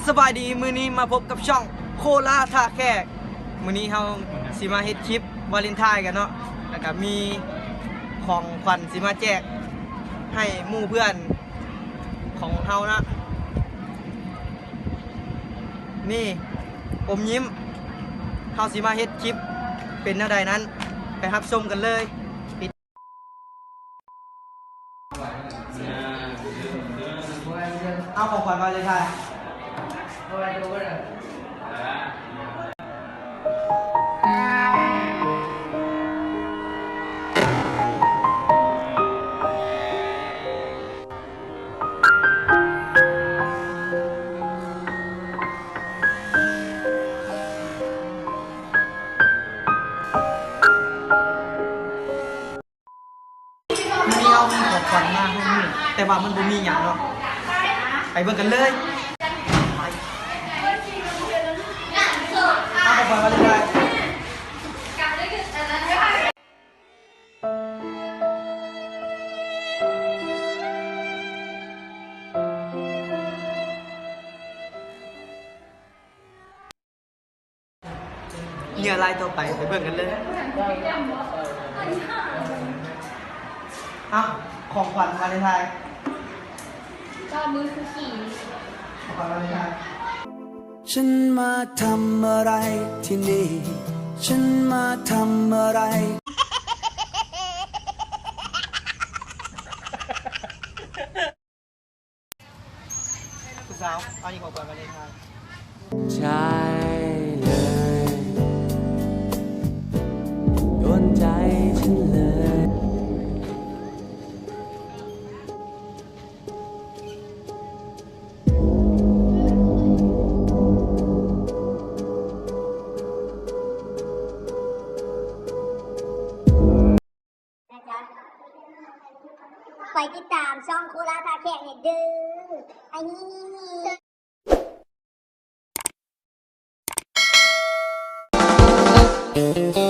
ສະບາຍດີ ມື້ນີ້ມາພົບກັບຊ່ອງໂຄລາທ່າແຂກ. ມື້ນີ້ເຮົາຊິມາເຮັດຄລິບວາເລັນທາຍກັນເນາະ ແລ້ວກະມີຂອງຂວັນຊິມາແຈກໃຫ້ໝູ່ເພື່ອນຂອງເຮົານະ. ນີ້ ອົມຍິ້ມ. ເຮົາຊິມາເຮັດຄລິບເປັນແນວໃດນັ້ນ ໄປຮັບຊົມກັນເລີຍ. ເອົາຂອງຂວັນວາເລັນທາຍ. ມື້ນີ້ເຮົາມີຂອງຂວັນມາໃຫ້ມື້ນີ້ ແຕ່ວ່າມັນບໍ່ມີຫຍັງເນາະ. ໄປເບິ່ງກັນເລີຍ. ໄປ ເອົາຂອງຂວັນວາເລັນທາຍ. ເຫຍື່ອລາຍຕໍ່ໄປ ໄປເບິ່ງກັນເລີຍ. ເອົ້າ ຂອງຂວັນວາເລັນທາຍ. ກໍມືຄືຂີ້. ຂອງຂວັນວາເລັນທາຍ. ຜູ້ສາວ ເອົານີ້ຂອງຂວັນວາເລັນທາຍ. ໃຊ່ເລີຍ ໂດນໃຈຊັ້ນເລີຍ. ນະຈ໊ະ ໄປຕິດຕາມຊ່ອງໂຄລາທ່າແຂກແດ່ເດີ. ອາ ຮີ